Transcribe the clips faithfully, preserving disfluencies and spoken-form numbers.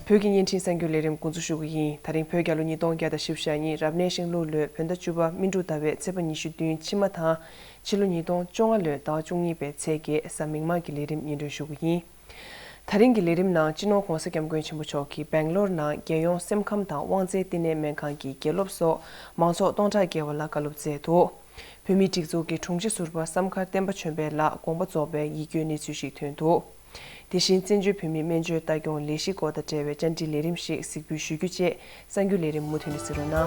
བོད་ཀྱི་བརྙན་འཕྲིན་གསར་འགྱུར་ལས་རིམ་འགོ་འཛུགས་ཞུ་གི་ཡིན། ད་རིང་བོད་རྒྱལ་ལོ་ཉིས་སྟོང་བརྒྱ་དང་བཞི་བཅུ་ཞེ་གཉིས་རབ་གནས་ཤིང་ལུག་ལོའི་བོད་ཟླ་བཅུ་པ་སྨིན་དྲུག་ཟླ་བའི་ཚེས་པ་ཉི་ཤུ་བདུན་ཕྱི་མ་དང་ཕྱི་ལོ་ཉིས་སྟོང་བཅོ་ལྔ་ལོའི་ཟླ་བཅུ་གཉིས་པའི་ཚེས་བརྒྱད་གཟའ་མིག་དམར་གྱི་ལས་རིམ་སྙན་སྒྲོན་ཞུ་གི་ཡིན། ད་རིང་གི་ལས་རིམ་ནང་སྤྱི་ནོར་༧གོང་ས་༧སྐྱབས་མགོན་ཆེན་པོ་མཆོག་གིས་སྦེང་ལོར་ནང་རྒྱལ་ཡོངས་སེམས་ཁམས་དང་དབང་རྩའི་བསྟི་གནས་སྨན་ཁང་གི་དགེ་སློབ་སོགས་མང་ཚོགས་སྟོང་ཕྲག་བརྒལ་བ་ལ་བཀའ་སློབ་སྩལ་འདུག་བོད་མིའི་སྒྲིག་འཛུགས་ཀྱི་དྲུང་ཆེ་ཟུར་པ་བསམ་མཁར་བསྟན་པ་ཆོས་འཕེལ་ལགས་དགོངས་པ་རྫོགས་པའི་ཡིད་སྐྱོའི་གནས་ཚུལ་ཞིག་ཐོན་འདུག་དེ་བཞིན་བཙན་བྱོལ་བོད་མིའི་སྨན་བཅོས་ལྟ་སྐྱོང་ལས་གཞི་སྐོར་དང་འབྲེལ་བའི་བཅར་འདྲི་ལས་རིམ་ཞིག་གཟིགས་འབུལ་ཞུ་རྒྱུ་བཅས་གསར་འགྱུར་ལས་རིམ་མུ་མཐུད་ནས་གཟིགས་རོགས་གནང་།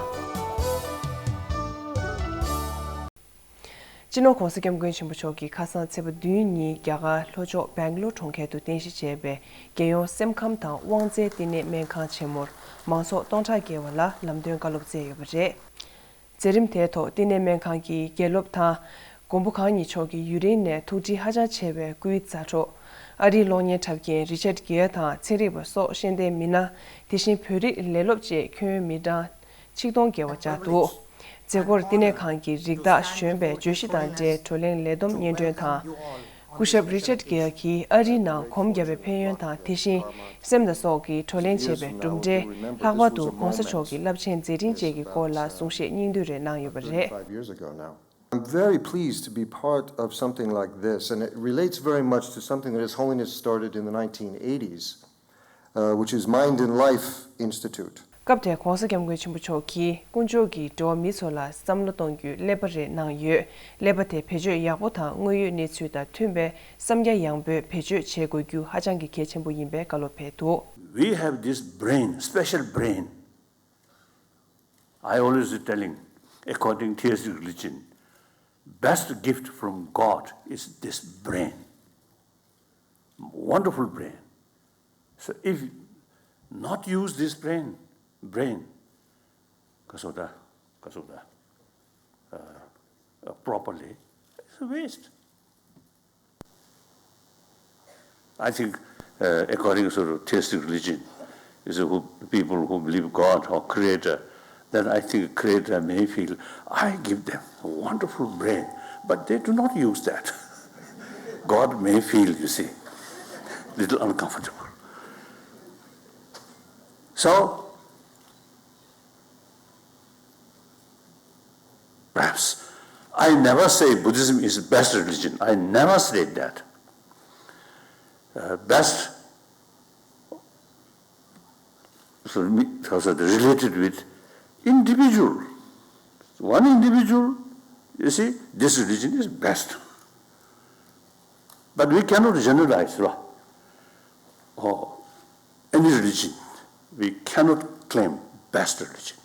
སྤྱི་ནོར་༧གོང་ས་༧སྐྱབས་མགོན་ཆེན་པོ་མཆོག་གིས་ཁ་སང་ཚེས་པ་བདུན་ཉིན་རྒྱ་གར་ལྷོ་ཕྱོགས་སྦེང་ལོར་གྲོང་ཁྱེར་དུ་རྟེན་གཞི་བྱས་པའི་རྒྱལ་ཡོངས་སེམས་ཁམས་དང་དབང་རྩའི་བསྟི་གནས་སྨན་ཁང་ཆེན་མོར་མང་ཚོགས་སྟོང་ཕྲག་བརྒལ་བ་ལ་ལམ་སྟོན་བཀའ་སློབ་སྩལ་ཡོད་པ་རེད། མཛད་རིམ་དེའི་ཐོག་བསྟི་གནས་སྨན་ཁང་གི་དགེ་སློབ་དང་། མགོན་པོ་གང་ཉིད་མཆོག་གིས་ཡུན་རིང་ནས་ཐུགས་འདྲིས་ཧ་ཅང་ཆེ་བའི་སྐུའི་མཛའ་གྲོགས། ཨ་རིའི་གློག་བརྙན་འཁྲབ་མཁན་རི་ཆར་གྷེ་ཡར་དང་ཚན་རིག་པ་སོགས་ཤེས་ལྡན་མི་སྣ། དེ་བཞིན་བོད་རིགས་ལས་སློབ་བཅས་ཁྱོན་མི་གྲངས་ཆིག་སྟོང་བརྒལ་བ་བཅར་འདུག་མཛད་སྒོར་བསྟི་གནས་ཁང་གི་རིགས་བདག་གཞོན་པའི་བརྗོད་གཞི་དང་འབྲེལ་བགྲོ་གླེང་ལས་བསྡོམས་སྙན་སྒྲོན་དང་། སྐུ་ཞབས་རི་ཆར་གྷེ་ཡར་གྱིས་ཨ་རིའི་ནང་གོམ་བརྒྱབ་པའི་ཕན་ཡོན་དང་དེ་བཞིན་སེམས་དང་སྲོག་གི་བགྲོ་གླེང་བྱས་པའི་གྲུབ་འབྲས། ལྷག་པར་དུ་༧གོང་ས་མཆོག་གི་རླབས་ཆེན་མཛད་འཕྲིན་བཅས་ཀྱི་སྐོར་ལ་གསུང་བཤད་སྙིང་བསྡུས་རེ་གནང་ཡོད་པ་རེད། Thirty-five years ago now. I'm very pleased to be part of something like this, and it relates very much to something that His Holiness started in the nineteen eighties, uh, which is Mind and Life Institute. སྐབས་དེར་༧གོང་ས་༧སྐྱབས་མགོན་ཆེན་པོ་མཆོག་གིས་དཀོན་མཆོག་གིས་འགྲོ་བ་མི་ཚོ་ལ་བསམ་བློ་གཏོང་རྒྱུའི་ཀླད་པ་རེ་གནང་ཡོད། ཀླད་པ་དེ་བེད་སྤྱོད་ཡག་པོ་དང་དངོས་ཡོད་གནས་ཚུལ་དང་མཐུན་པའི་བསམ་རྒྱ་ཡངས་པོས་བེད་སྤྱོད་བྱེད་དགོས་རྒྱུ་ཧ་ཅང་གི་གལ་ཆེན་པོ་ཡིན་པའི་བཀའ་སློབ་ཕེབས་འདུག We have this brain, special brain. I always telling, according to theistic religion, best gift from God is this brain. Wonderful brain. So if not use this brain, brain, kasota, kasota, uh, uh, properly, it's a waste. I think, uh, according to theistic religion, is who, people who believe God or creator, then I think creator may feel, I give them a wonderful brain, but they do not use that. God may feel, you see, little uncomfortable. So, perhaps, I never say Buddhism is best religion. I never said that. Uh, best, so, me- so, so related with individual. One individual, you see, this religion is best. But we cannot generalize, right? Oh, any religion, we cannot claim best religion.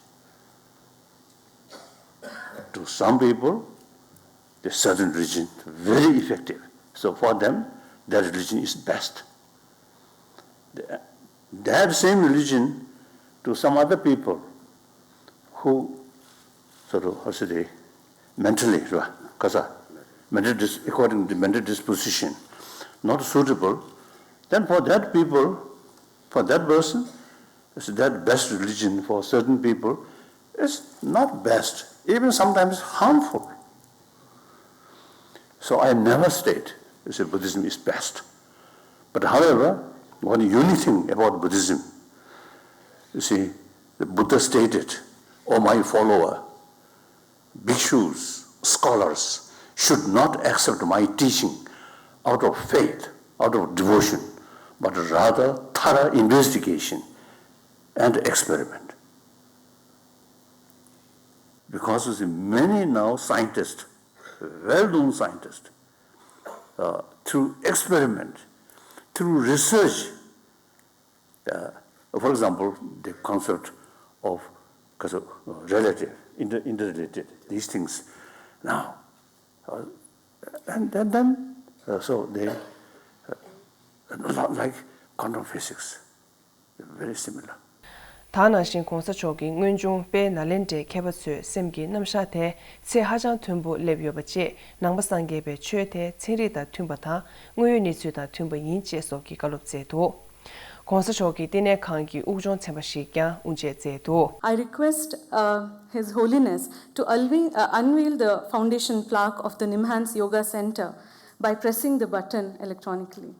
To some people, the certain religion very effective. So for them, their religion is best. The- That same religion to some other people who sort of, how should I say, mentally, right? Kasa, mental dis- according to the mental disposition, not suitable, then for that people, for that person, is that best religion for certain people is not best, even sometimes harmful. So I never state, you see, Buddhism is best. But however, one unique thing about Buddhism, you see, the Buddha stated, "O my follower, bhikshus, scholars should not accept my teaching out of faith, out of devotion, but rather thorough investigation and experiment." Because you see, many now scientists, well-known scientists, uh, through experiment, through research, uh, for example, the concept of causa- relative, inter- interrelated, these things. Now, uh, and, and then, uh, so they, uh, li- like quantum physics, very similar. ད་ནང་བཞིན་༧གོང་ས་མཆོག་གིས་སྔོན་བྱུང་དཔལ་ནཱ་ལེནྡྲའི་མཁས་པ་ཚོའི་སེམས་ཀྱི་རྣམ་གཞག་དེ་ཚད་ཧ་ཅང་མཐོན་པོ་སླེབས་ཡོད་པ་བཅས་ནང་པ་སངས་རྒྱས་པའི་ཆོས་དེ་ཚན་རིག་དང་མཐུན་པ་དང་དངོས་ཡོད་གནས་ཚུལ་དང་མཐུན་པ་ཡིན་ཅེས་སོགས་ཀྱི་བཀའ་སློབ་སྩལ་འདུག ༧གོང་ས་མཆོག་གི་བསྟི་གནས་ཁང་གི་དབུགས་སྦྱོང་ཚན་པ་ཞིག་ཀྱང་དབུ་འབྱེད་མཛད་འདུག I request, uh, His Holiness to unveil, uh, unveil the foundation plaque of the Nimhans Yoga Center by pressing the button electronically.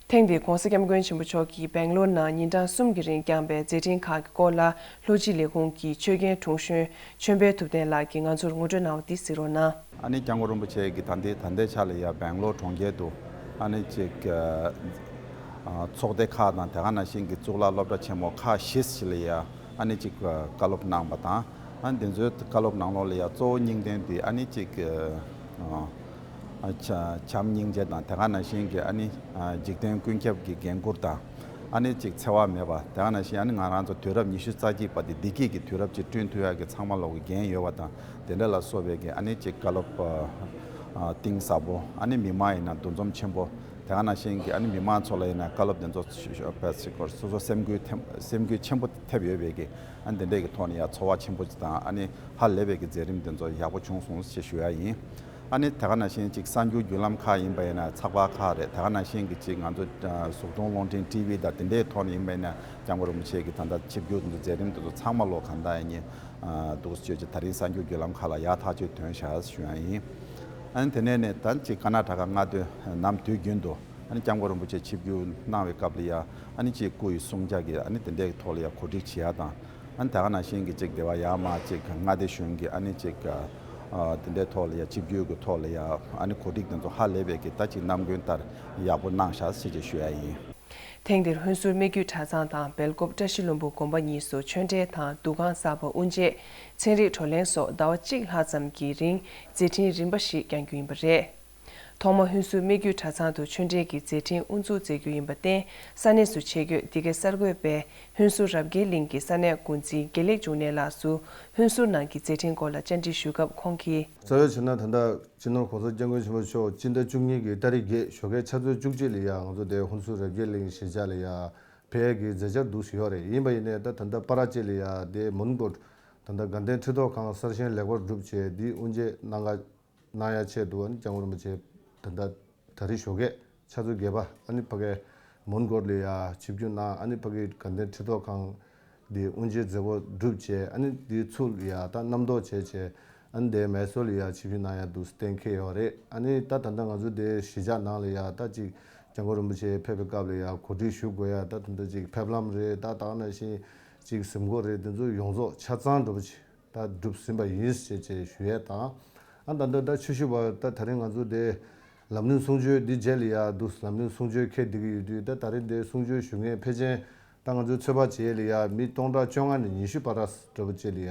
ཐེངས་འདིར་༧གོང་ས་༧སྐྱབས་མགོན་ཆེན་པོ་མཆོག་གིས་སྦེང་ལོར་ནང་ཉིན་གྲངས་གསུམ་གྱི་རིང་བསྐྱངས་པའི་མཛད་འཕྲིན་ཁག་གི་སྐོར་ལ་ལྷོ་སྤྱི་ལས་ཁུངས་ཀྱི་ཆོས་རྒྱན་དྲུང་གཞོན་ཆོས་འཕེལ་ཐུབ་བསྟན་ལགས་ཀྱིས་ང་ཚོར་ངོ་སྤྲོད་གནང་བ་འདི་གཟིགས་རོགས་གནང་། ཨ་ནི་སྐྱབས་མགོན་རིན་པོ་ཆེ་གིས་ད་ལྟའི་ད་ལྟའི་ཆ་ལ་ཡ་སྦེང་ལོར་གྲོང་ཁྱེར་དུ་ཨ་ནི་ཅིག་ཨ་ཚོགས་སྡེ་ཁག་དང་དེ་ག་ནང་བཞིན་གྱི་གཙུག་ལག་སློབ་གྲྭ་ཆེན་མོ་ཁག་བཞི་ཞིག་ལ་ཡ་ཨ་ནི་ཅིག་བཀའ་སློབ་གནང་བ་དང་། ཨ་ནི་དེ་ཚོའི་བཀའ་སློབ་ནང་ལོགས་ལ་ཡ་གཙོ་བོ་སྙིང་དོན་དེ་ཨ་ནི་ཅིག་ཨ་བྱམས་སྙིང་རྗེ་དང་དེ་ག་ནང་བཞིན་གྱི་ཨ་ནི་འཇིག་རྟེན་ཀུན་ཁྱབ་ཀྱི་འགན་འཁུར་དང་། ཨ་ནི་ཅིག་འཚེ་བ་མེད་པ་དེ་ག་ནང་བཞིན་ཨ་ནི་ང་རང་ཚོ་དུས་རབས་ཉི་ཤུ་རྩ་གཅིག་པ་དེ་བདེ་སྐྱིད་ཀྱི་དུས་རབས་ཅིག་བསྐྲུན་ཐུབ་ཡག་གི་ཚང་མ་ལོག་གི་འགན་ཡོད་པ་དང་དེ་འདྲ་ལ་སོགས་པའི་གི་ཨ་ནི་ཅིག་བཀའ་སློབ་གཏིང་ཟབ་པོ། ཨ་ནི་མི་མང་ཡིན་ན་འདུ་འཛོམས་ཆེན་པོ། དེ་ག་ནང་བཞིན་གྱི་ཨ་ནི་མི་མང་ཚོ་ལ་ཡིན་ན་བཀའ་སློབ་དེ་ཚོ་ཞུ་ཞུ་བས་ཅིག་སོ་སོ་སེམས་འགུལ་ཐེམ་སེམས་འགུལ་ཆེན་པོ་ཐེབས་ཡོད་པའི་གི་ཨ་ནི་དེ་འདྲས་ཀྱི་ཐོག་ནས་ཡ་ཚོར་བ་ཆེན་པོ་ཅིག་དང་ཨ་ནི་ཧ་ལས་པའི་གི་མཛད་རིམ་དེ་ཚོ་ཡག་པོ་བྱུང་སོང་ཞེས་ཞུ་ཡ་ཡིན། ཨ་ནི་དེ་ག་ནང་བཞིན་ཅིག་གསར་འགྱུར་བརྒྱུད་ལམ་ཁག་ཡིན་པ་ཡིན་ན་ཚགས་པར་ཁག་རེད། དེ་ག་ནང་བཞིན་གྱི་ཅིག་ང་ཚོ་གཟུགས་མཐོང་རླུང་འཕྲིན་ཊི་ཝི་དང་དེ་འདྲའི་ཐོག་ནས་ཡིན་པ་ཡིན་ན་སྐྱབས་མགོན་རིན་པོ་ཆེ་གི་ད་ལྟ་ཆིབས་བསྒྱུར་དེ་ཚོ་མཛད་རིམ་དེ་ཚོ་ཚང་མ་ལོག་གང་ལྟར་ཡིན་ནི་འདུག་ཅེས་ཀྱི་ད་རིང་གསར་འགྱུར་བརྒྱུད་ལམ་ཁག་ལ་ཡག་ཐག་ཆོད་ཐོན་ཤག་ཞུ་ཡ་ཡིན། ཨ་ནི་དེ་ནས་ནས་ད་ཅིག་ཀར་ནཱ་ཊ་ཀ་མངའ་སྡེ་ནམ་དུས་རྒྱུན་དུ་ཨ་ནི་སྐྱབས་མགོན་རིན་པོ་ཆེ་ཆིབས་བསྒྱུར་གནང་བའི་སྐབས་ལ་ཡ་ཨ་ནི་ཅིག་སྐུ་ཡི་གསུང་བྱ་གི་ཨ་ནི་དེ་འདྲའི་ཐོག་ལ་ཡ་གོ་སྒྲིག་བྱེད་ཡ་དང་། ཨ་ནི་ད་ག་ནང་བཞིན་གྱི་ཅིག་དེ་བ་ཡ་མ་ཅིག་མངའ་སྡེ་གཞུང་གི་ཨ་ནི་ཅིག་ཨ་དེ་འདྲའི་ཐོག་ལ་ཡ་ཆིབས་བསྒྱུར་གྱི་ཐོག་ལ་ཡ་ཨ་ནི་གོ་སྒྲིག་དེ་ཚོ་ཧ་ལས་པའི་གི་ད་ཅིག་ནམ་རྒྱུན་ལྟར་ཡག་པོ་གནང་ཤག་ཟེར་ཅིག་ཞུ་ཡ་ཡིན། ཐེངས་འདིར་ཧུན་སུར་སྨད་རྒྱུད་གྲྭ་ཚང་དང་སྦེལ་ཀོབ་བཀྲ་ཤིས་ལྷུན་པོ་དགོན་པ་གཉིས་སུ་ཆོས་འབྲེལ་དང་འདུ་ཁང་གསར་པ་དབུ་འབྱེད། ཚན་རིག་བགྲོ་གླེང་སོགས་ཟླ་བ་གཅིག་ལྷག་ཙམ་གྱི་རིང་མཛད་འཕྲིན་རིམ་པ་ཞིག་བསྐྱངས་རྒྱུ་ཡིན་པ་རེད། ཐོག་མ་ཧུན་སུར་སྨད་རྒྱུད་གྲྭ་ཚང་དུ་ཆོས་འབྲེལ་གྱི་མཛད་འཕྲིན་དབུ་འཛུགས་མཛད་རྒྱུ་ཡིན་པར་བརྟེན་ས་གནས་སུ་ཆེད་བསྐྱོད་འདི་གའི་གསར་འགོད་པས་ཧུན་སུར་རབ་རྒྱས་གླིང་གི་ས་གནས་འགོ་འཛིན་དགེ་ལེགས་འབྱུང་གནས་ལགས་སུ་ཧུན་སུར་ནང་གི་མཛད་འཕྲིན་སྐོར་ལ་བཅར་འདྲི་ཞུས་སྐབས་ཁོང་གིས། རྩ་བའི་ཆ་ནས་ད་ལྟ་སྤྱི་ནོར་༧གོང་ས་༧སྐྱབས་མགོན་ཆེན་པོ་མཆོག་སྤྱི་ཟླ་བཅུ་གཉིས་ཀྱི་ཏ་རིག་བརྒྱད་ཞོགས་ཀའི་ཆུ་ཚོད་བཅུ་གཅིག་ལ་ཡ་ང་ཚོ་དེ་ཧུན་སུར་རབ་རྒྱས་གླིང་གཞིས་ཆགས་ལ་ཡ་ཕེབས་ཀྱི་མཛད་འཆར་འདུག་ཡོད་རེད། ཡིན་པ་ཡིན་ནའི་ད་ད་ལྟ་པ་ར་ཅེ་ལ་ཡ་དེ་མོན་གྷོ་ད་ལྟ་དགའ་ལྡན་ཁྲི་ཐོག་ཁང་གསར་བཞེངས་ལེགས་པར་གྲུབ་བྱས་འདི་དབུ་འབྱེད་གནང་ག་གནང་ཡ་ཆེད་དུ་ཨ་ནི་སྐྱབས་མགོན་རིན་པོ་ཆེ་ད་ལྟ་ད་རེས་ཞོགས་ཀས་ཆུ་ཚོད་བརྒྱད་པ་ཨ་ནི་ཕ་གའི་མོན་གྷོ་ལ་ཡ་ཆིབས་བསྒྱུར་གནང་། ཨ་ནི་ཕ་གའི་དགའ་ལྡན་ཁྲི་ཐོག་ཁང་དེ་དབུ་འབྱེད་མཛད་སྒོ་གྲུབ་བྱས། ཨ་ནི་དེའི་ཚུར་ལ་ཡ་ད་རྣམ་རྟོག་བྱས་བྱས་ཨ་ནི་དེ་མེ་སོར་ལ་ཡ་ཆིབས་བསྒྱུར་གནང་ཡ་འདུག་གཏན་འཁེལ་ཡོད་རེད། ཨ་ནི་ད་ད་ལྟ་ང་ཚོ་དེ་གཞིས་ཆགས་ནང་ལ་ཡ་ད་ཅིག་སྐྱབས་མགོན་རིན་པོ་ཆེ་ཕེབས་པའི་སྐབས་ལ་ཡ་གོ་སྒྲིག་ཞུ་དགོས་ཡ་ད་ད་ལྟ་ཅིག་ཕེབས་ལམ་རེད། ད་ད་ག་ནང་བཞིན་ཅིག་གཟིམ་འགོ་རེད། དེ་ཚོ་ཡོངས་རྫོགས་ཆ་ཚང་འགྲོ་བ་ཅིག་ད་གྲུབ་ཟིན་པ་ཡིན་ཞེས་བྱས་ཞུ་ཡས་དང་། ཨ་ད་ལྟ་ད་ཆུ་ཤུར་བ་ད་ད་རིང་ང་ཚོ་དེ་ལམ་རིམ་གསུང་ཆོས་འདི་རྗེས་ལ་ཡ་འདུག་ལམ་རིམ་གསུང་ཆོས་ཁེལ་བསྡད་ཀྱི་ཡོད་དུས་ད་ད་རིང་དེ་གསུང་ཆོས་ཞུ་མཁན་ཕལ་ཆེར་ད་ང་ཚོའི་ཚོད་དཔག་བྱས་ལ་ཡ་མི་སྟོང་ཕྲག་བཅོ་ལྔ་ནས་ཉི་ཤུ་བར་འགྲོ་བ་བཅས་ལ་ཡ་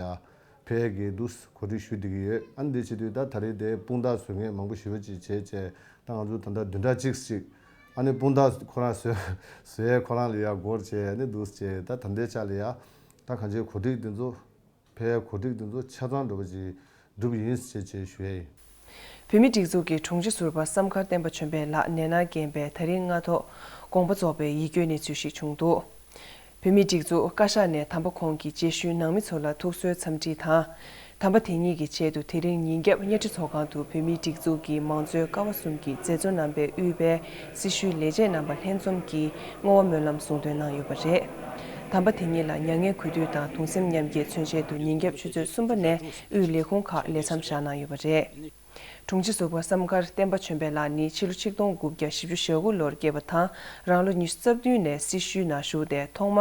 ཕེབས་ཀྱི་འདུག་གོ་སྒྲིག་ཞུ་བསྡད་ཀྱི་ཡོད། ཨ་འདི་བྱེད་དུས་ད་ད་རིང་དེ་དཔུང་རྟགས་བཟོ་མཁན་མང་པོ་ཞེ་པོ་ཅིག་བྱས་བྱས་ད་ང་ཚོ་ད་ལྟ་བདུན་ཕྲག་གཅིག་ཅིག་ཨ་ནི་དཔུང་རྟགས་ཁོ་རང་བཟོས་བཟོས་ཁོ་རང་ལ་ཡ་སྒོར་བྱས་ཨ་ནི་འདུག་བྱས་ད་ད་ལྟའི་ཆ་ལ་ཡ་ད་གང་ཅིའི་གོ་སྒྲིག་འདི་ཚོ། ཕའི་གོ་སྒྲིག་འདི་ཚོ་ཆ་ཚང་འགྲོ་བ་ཅིག་འགྲུབ་ཡིན་ཞེས་བྱས་ཞུ་ཡ་ཡིན། བོད་མིའི་སྒྲིག་འཛུགས་ཀྱི་དྲུང་ཆེ་ཟུར་པ་བསམ་མཁར་བསྟན་པ་ཆོས་འཕེལ་ལགས་ནད་མནར་རྐྱེན་པས་ད་རིང་སྔ་ཐོག་དགོངས་པ་རྫོགས་པའི་ཡིད་སྐྱོའི་གནས་ཚུལ་ཞིག་བྱུང་འདུག་བོད་མིའི་སྒྲིག་འཛུགས་བཀའ་ཤག་ནས་དམ་པ་ཁོང་གི་རྗེས་ཤུལ་ནང་མི་ཚོ་ལ་ཐུགས་གསོའི་འཚམས་འདྲི་དང་། དམ་པ་དེ་ཉིད་ཀྱི་ཆེད་དུ་དེ་རིང་ཉིན་རྒྱབ་གཉའ་ཁྲི་ཚོགས་ཁང་དུ་བོད་མིའི་སྒྲིག་འཛུགས་ཀྱི་མང་གཙོའི་ཀ་བ་གསུམ་གྱི་མཛད་གཙོ་རྣམ་པས་དབུས་པའི་སྲི་ཞུའི་ལས་བྱེད་རྣམ་པ་ལྷན་འཛོམས་ཀྱིས་བསྔོ་བ་སྨོན་ལམ་གསུང་འདོན་གནང་ཡོད་པ་རེད། དམ་པ་དེ་ཉིད་ལ་མྱ་ངན་གུས་འདུད་དང་གདུང་སེམས་མཉམ་སྐྱེད་མཚོན་ཆེད་དུ་ཉིན་རྒྱབ་ཆུ་ཚོད་གསུམ་པ་ནས་དབུས་ལས་ཁུངས་ཁག་ལས་མཚམས་བཞག་གནང་ཡོད་པ་རེད། དྲུང་ཆེ་ཟུར་པ་བསམ་མཁར་བསྟན་པ་ཆོས་འཕེལ་ལགས་ནི་ཕྱི་ལོ་ཆིག་སྟོང་དགུ་བརྒྱ་བཞི་བཅུ་ཞེ་དགུ་ལོར་སྐྱེས་པ་དང་རང་ལོ་ཉི་ཤུ་རྩ་བདུན་ནས་སྲི་ཞུའི་ནང་ཞུགས་ཏེ་ཐོག་མ་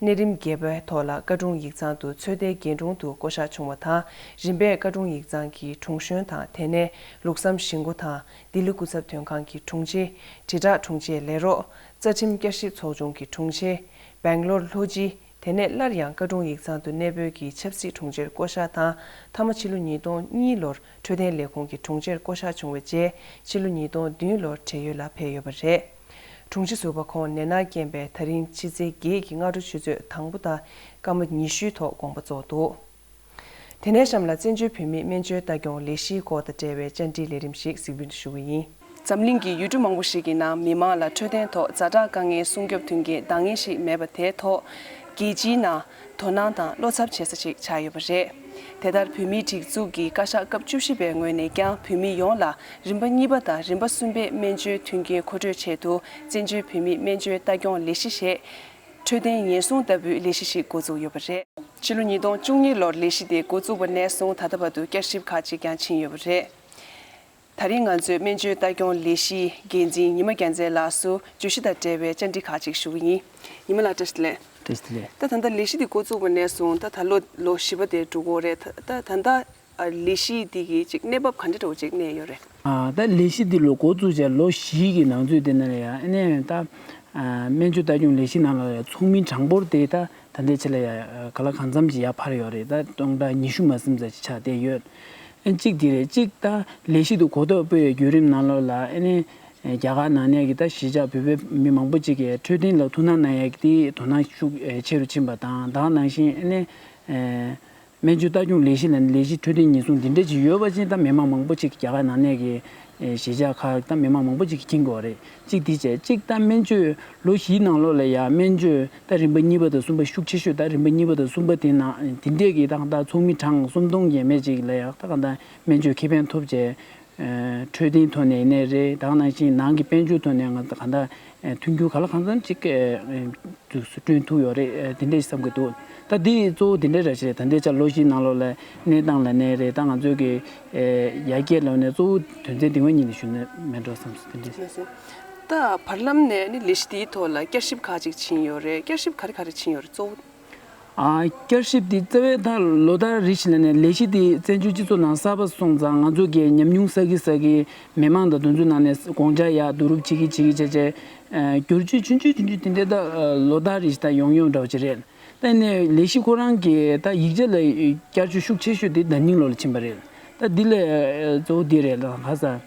གནས་རིམ་བརྒྱད་པའི་ཐོག་ལ་བཀའ་དྲུང་ཡིག་ཚང་དུ་ཚོད་ལྟའི་རྒན་དྲུང་དུ་བསྐོ་གཞག་བྱུང་བ་དང་རིམ་པས་བཀའ་དྲུང་ཡིག་ཚང་གི་དྲུང་གཞོན་དང་དེ་ནས་ལུགས་བསམ་གཞིས་འགོ་དང་ལྡི་ལི་སྐུ་ཚབ་དོན་ཁང་གི་དྲུང་ཆེ། དྲིལ་བསྒྲགས་དྲུང་ཆེ་ལས་རོགས། རྩ་ཁྲིམས་བསྐྱར་ཞིབ་ཚོགས་ཆུང་གི་དྲུང་ཆེ། སྦེང་ལོར་ལྷོ་སྤྱི། དེ་ནས་སླར་ཡང་བཀའ་དྲུང་ཡིག་ཚང་དུ་གནས་སྤོས་ཀྱིས་ཆབ་སྲིད་དྲུང་ཆེར་བསྐོ་གཞག་དང་མཐའ་མ་ཕྱི་ལོ་ཉིས་སྟོང་གཉིས་ལོར་འཕྲོད་བསྟེན་ལས་ཁུངས་ཀྱི་དྲུང་ཆེར་བསྐོ་གཞག་བྱུང་བའི་རྗེས་ཕྱི་ལོ་ཉིས་སྟོང་བདུན་ལོར་བགྲེས་ཡོལ་ལ་ཕེབས་ཡོད་པ་རེད། དྲུང་ཆེ་ཟུར་པ་ཁོང་ནད་མནར་རྐྱེན་པས་ད་རིང་ཕྱི་ཚེས་བརྒྱད་ཀྱི་སྔ་དྲོ་ཆུ་ཚོད་དང་པོ་དང་སྐར་མ་ཉི་ཤུའི་ཐོག་དགོངས་པ་རྫོགས་འདུག་དེ་ནས་གཤམ་ལ་བཙན་བྱོལ་བོད་མིའི་སྨན་བཅོས་ལྟ་སྐྱོང་ལས་གཞིའི་སྐོར་དང་འབྲེལ་བའི་བཅར་འདྲིའི་ལས་རིམ་ཞིག་གཟིགས་འབུལ་ཞུ་གི་ཡིན། འཛམ་གླིང་གི་ཡུལ་གྲུ་མང་པོ་ཞིག་གི་ནང་མི་མང་ལ་འཕྲོད་བསྟེན་ཐོག་ཛ་དྲག་དཀའ་ངལ་སྲུང་སྐྱོབ་མཐུན་རྐྱེན་འདང་ངེས་ཤིག་མེད་པ་དེའི་ཐོག་རྒྱལ་སྤྱིའི་ནང་དོ་སྣང་དང་བློ་འཚབ་བྱེད་ས་ཞིག་ཆགས་ཡོད་པ་རེད། དེ་ལྟར་བོད་མིའི་སྒྲིག་འཛུགས་ཀྱི་བཀའ་ཤག་སྐབས་བཅུ་བཞི་པའི་ངོས་ནས་ཀྱང་བོད་མི་ཡོངས་ལ་རིམ་པ་གཉིས་པ་དང་རིམ་པ་གསུམ་པའི་སྨན་བཅོས་མཐུན་རྐྱེན་མཁོ་སྤྲོད་ཆེད་དུ་བཙན་བྱོལ་བོད་མིའི་སྨན་བཅོས་ལྟ་སྐྱོང་ལས་གཞི་ཞེས་འཕྲོད་བསྟེན་ཉེན་སྲུང་ལྟ་བུའི་ལས་གཞི་ཞིག་འགོ་བཙུགས་ཡོད་པ་རེད། ཕྱི་ལོ་ཉིས་སྟོང་བཅུ་གཉིས་ལོར་ལས་གཞི་དེ་འགོ་བཙུགས་པ་ནས་བཟུང་ད་ལྟ་བར་དུ་བསྐྱར་ཞིབ་ཁག་ཅིག་ཀྱང་ཕྱིན་ཡོད་པ་རེད། ད་ ད་རིང་ང་ཚོས་སྨན་བཅོས་ལྟ་སྐྱོང་ལས་གཞིའི་འགན་འཛིན་ཉི་མ་རྒྱལ་མཚན་ལགས་སུ་བརྗོད་གཞི་དང་འབྲེལ་བའི་བཅར་འདྲི་ཁག་ཅིག་ཞུ་གི་ཡིན། ཉི་མ་ལགས་བཀྲ་ཤིས་བདེ་ལེགས། བཀྲ་ཤིས་བདེ་ལེགས། ད་ད་ལྟ་ལས་གཞི་འདི་འགོ་བཙུགས་པ་ནས་བཟུང་ད་ད་ལོ་ལོ་བཞི་པ་དེ་འགྲོ་གི་ཡོད་རེད། ད་ད་ད་ལྟ་ཨ་ལས་གཞི་འདི་གི་ཅིག་གནས་བབ་ག་འདྲ་འདྲ་བོ་ཅིག་གནས་ཡོད་རེད། ཨ་ད་ལས་གཞི་འདི་ལོ་འགོ་བཙུགས་བྱས་ལོ་བཞི་གི་ནང་ཚུད་དེ་ནས་ཡང་ཨ་ནས་ད་ཨ་སྨན་བཅོས་ལྟ་སྐྱོང་ལས་གཞི་ནང་ལ་ཡང་ཚོགས་མི་གྲངས་འབོར་དེ་ད་ད་ལྟའི་ཆ་ལ་ཡང་ག་ལ་གང་འཚམ་ཞིག་ཡར་འཕར་ཡོད་རེད། ད་སྟོང་ཕྲག་ཉི་ཤུ་མ་ཟིན་ཙམ་ཞིག་ཆགས་བསྡད་ཡོད། ཨ་གཅིག་དེ་རེད། གཅིག་ད་ལས་གཞི་དེ་གོ་རྟོགས་སྤེལ་བའི་བརྒྱུད་རིམ་ནང་ལོགས་ལ་ཨ་ནི་རྒྱ་གར་ནང་ནས་ཀྱི་ད་གཞིས་ཆགས་བོད་པའི་མི་མང་པོ་ཅིག་གིས་འཕྲོད་བསྟེན་ལ་ཐུགས་སྣང་གནང་ཡས་ཀྱི་དེའི་དོ་སྣང་ཤུགས་ཆེ་རུ་ཕྱིན་པ་དང་། ད་ག་ནང་བཞིན་ཨ་ནི་སྨན་བཅོས་ལྟ་སྐྱོང་ལས་གཞི་ལ་ནི་ལས་གཞི་འཕྲོད་བསྟེན་ཉེན་སྲུང་འདི་འདྲ་ཅིག་ཡོད་པ་ཅིག་ད་མི་མང་མང་པོ་ཅིག་གིས་རྒྱ་གར་ནང་ནས་ཀྱི་གཞིས་ཆགས་ཁག་ད་མི་མང་མང་པོ་ཅིག་གིས་མཁྱེན་གྱི་ཡོད་རེད། གཅིག་དེ་བྱས། གཅིག་ད་སྨན་བཅོས་ལོ་བཞིའི་ནང་ལོགས་ལ་ཡང་སྨན་བཅོས་ད་རིམ་པ་གཉིས་པ་དང་གསུམ་པ་ཤུགས་ཆེ་ཤོས་ད་རིམ་པ་གཉིས་པ་དང་གསུམ་པ་དེ་ནང་དེ་འདྲས་ཀྱི་ད་གང་ལྟར་ཚོགས་མི་གྲངས་སུམ་སྟོང་ཡས་མས་ཅིག་ལ་ཡང་ད་གང་ལྟར་སྨན་བཅོས་ཁེ་ཕན་ཐོབ་བྱས། འཕྲོད་བསྟེན་ཐོག་ནས་ཡིན་ནའི་རེད། ད་ག་ནང་བཞིན་ནང་གི་དཔལ་འབྱོར་ཐོག་ནས་ང་ད་གང་ལྟར་མཐུན་འགྱུར་ག་ལ་གང་འཚམ་ཅིག་བསྐྲུན་ཐུབ་ཡོད་རེད། དེ་འདྲས་བསམ་གྱི་འདུག་ད་འདི་གཙོ་བོ་དེ་འདྲས་ར་ཞིག་རེད། ད་འདི་ཆ་ལོ་བཞིའི་ནང་ལོགས་ལ་གནས་སྟངས་ལ་ནས་རེད། ད་ང་ཚོའི་གི་ཡར་རྒྱས་ལ་ནས་གཙོ་བོ་དོན་ཚན་འདི་ངོས་གཉིས་ནས་ཞུ་ན་མེད་འགྲོ་བསམ་སོང་། དེ་འདྲས། ད་བར་ལམ་ནས་ནི་ལས་གཞི་དེའི་ཐོག་ལ་བསྐྱར་ཞིབ་ཁག་ཅིག་ཕྱིན་ཡོད་རེད། བསྐྱར་ཞིབ་ག་རེ་ག་རེ་ཕྱིན་ཡོད་རེད་གཙོ་བོ། ཨ་བསྐྱར་ཞིབ་དེ་རྩ་བའི་ད་ལོ་ལྟར་རེ་བཞིན་ལ་ནས་ལས་གཞི་དེ་བཙན་བྱོལ་སྤྱི་ཚོགས་ནང་གསར་པ་སོང་ཙང་ང་ཚོ་གི་ཉམས་མྱོང་བསགས་ཀྱི་བསགས་ཀྱི་མི་མང་དང་དེ་ཚོའི་ནང་ནས་དགོངས་འཆར་ཡར་བསྡུ་རུབ་བྱེད་ཀྱི་བྱེད་ཀྱི་བྱས་བྱས། ཨ་བསྒྱུར་བཅོས་ཆུང་ཆུང་ཆུང་ཆུང་དེ་འདྲ་ད་ལོ་ལྟར་རེ་བཞིན་ད་ཡོང་ཡོང་འདྲ་བོ་ཅིག་རེད། ད་ནས་ལས་གཞི་ཁོ་རང་གི་ད་ཡིག་ཆ་ལ་བསྐྱར་བཅོས་ཤུགས་ཆེ་ཤོས་དེ་ཟླ་ཉིན་ལོ་ལ་ཕྱིན་པ་རེད། ད་འདི་ལས་གཙོ་བོ་འདི་རེད་ལ་ཧ་ས།